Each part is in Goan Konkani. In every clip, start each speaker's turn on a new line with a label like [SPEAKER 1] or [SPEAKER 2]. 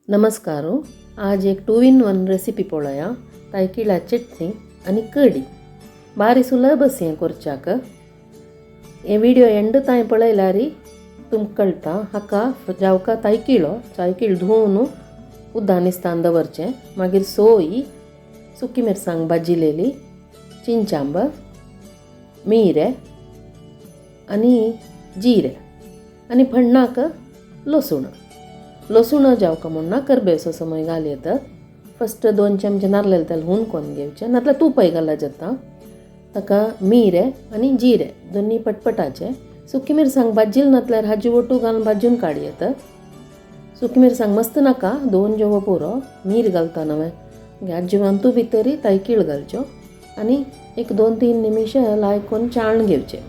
[SPEAKER 1] नमस्कार. आज एक 2 in 1 recipe पळोवया. तायकिळा चटणी आनी कडी बारी सुलभ आसा हें करच्याक. हे व्हिडिओ एंड तांय पळयल्यार तुमकां कळटा. हाका जावका तायकिळो तायकीळ धुवन उद्दान निस्तान दवरचें. मागीर सोय, सुकी मिरसांग भाजिलेली, चिंचांब, मिरे आनी जिरे आनी फण्णाक लसूण. लसूण जावका म्हूण ना करबेसो समय घाल येता. फस्ट 2 चमचे नारलेले तेल हून कोन्न घेवचें, नातल्यार तूपय घाल्यार जाता. ताका मिरे आनी जिरे दोनी पटपटाचे. सुकी मिरसांग भाजील नातल्यार हाजी ओटू घालून भाजून काड येता. सुकी मिरसांग मस्त नाका, 2 जेवो पुरो. मीर घालता नवें हाजी तूं भितरी तायकीळ घालच्यो आनी एक 2-3 निमिश लायकून चाळण घेवचें.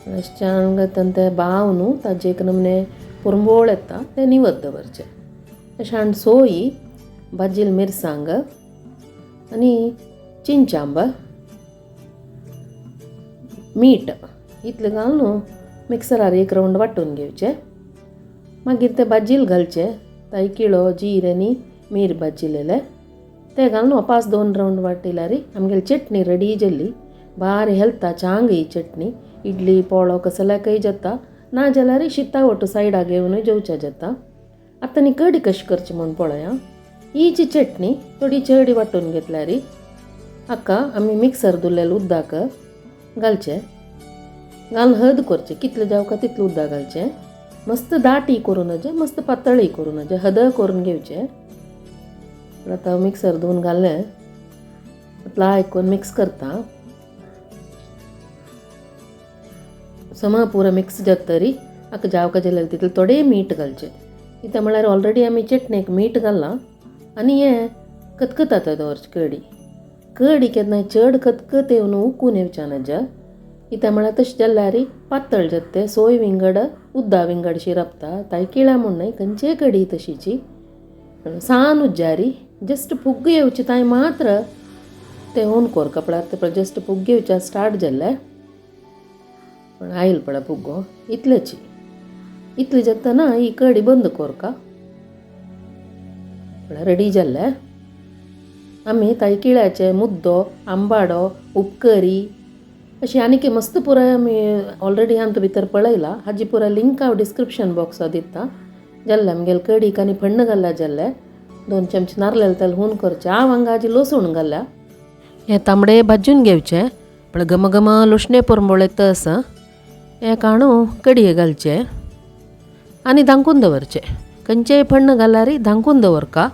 [SPEAKER 1] अशें चाळण घेतना तें बाव न्हू ताजे एक नमने पुरंबोळ येता, तें निवत दवरचें. अशें हाण सोय, भाजील मिरसांग आनी चिंचांब, मीठ इतलें घालून न्हू मिक्सरार एक रावंड वांटून घेवचें. मागीर तें भाजील घालचें, तायकिळो, जीर आनी मीर भाजिलेलें तें घालून वापास 2 रावंड वाटिल्यार आमगेली चटणी रेडी जाली. बारी हेल्था चांग ही चटणी. इडली पोळो कसल्याकय जाता, ना जाल्यार शिता ओटू सायडाक घेवनूय जेवच्या जाता. आतां न्ही कडी कशी करची म्हूण पळया. ही जी चटणी थोडी चडी वांटून घेतल्यार हाका आमी मिक्सर धुल्लेलें उदक घालचें. घालून हद करचें, कितलें जावका तितलें उदक घालचें. मस्त दाटी करूं नजे, मस्त पातळी करूं नजे, हद करून घेवचें. आतां मिक्सर धुवन घाललें, आयकून मिक्स करता. समा पुरा मिक्स जातरी हाका जावका जाल्यार तितलें थोडें मीठ घालचें. कित्याक म्हळ्यार ऑलरेडी आमी चटणेक मीठ घालां आनी हें खतखताता दवरचें. कडी कडी केन्नाय चड खतखत येवन उकून येवच्या नजा. कित्याक म्हळ्यार तशें जाल्यार पातळ जाता तें. सोय विंगड उद्दा विंगड शिरपता. तायकिळा म्हूण न्हय, खंयचेय कडी तशीची. सान उज्जारी जस्ट फुग्ग येवचे तांय मात्र तें हून कोर कपड्यार तें जस्ट फुग्ग येवच्या स्टार्ट जाल्लें. पण आयल पळय फुग्गो इतलेची इतले जातना ही कडी बंद कोरका. पळय रेडी जाल्लें. आमी तायकिळ्याचे मुद्दो, आंबाडो, उपकरी अशी आनीक मस्त पुराय आमी ऑलरेडी आमकां भितर पळयला. हाजी पुराय लिंक हांव डिस्क्रिप्शन बॉक्साक दिता. जाल्लें आमगेले कडीक आनी फण्ण घाल्ल्या जाल्लें. 2 चमचे नारलेले तेल हून करचें. हांव हांगा हाजी लसूण घाल्ल्या. हें तांबडे भाजून घेवचें. पळय घमघम लुसणें पुरंबोळ येता आसा. हें काणू कडये घालचें आनी धांकून दवरचें. खंयचेय फण्ण घाल्यार धांकून दवरका.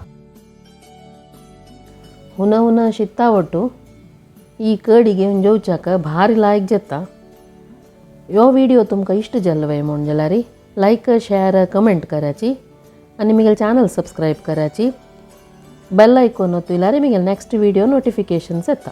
[SPEAKER 1] हुना हुना शिता वटू ही कडी घेवन जेवच्याक भारी लायक जाता. ह्यो व्हिडिओ तुमकां इश्ट जाल्लो वय म्हूण जाल्यार लायक, शेअर, कमेंट कराची आनी म्हगेलें चॅनल सबस्क्रायब कराची. बेल आयकॉन ओतयल्यार म्हगेलें नेक्स्ट व्हिडिओ नोटिफिकेशन्स येता.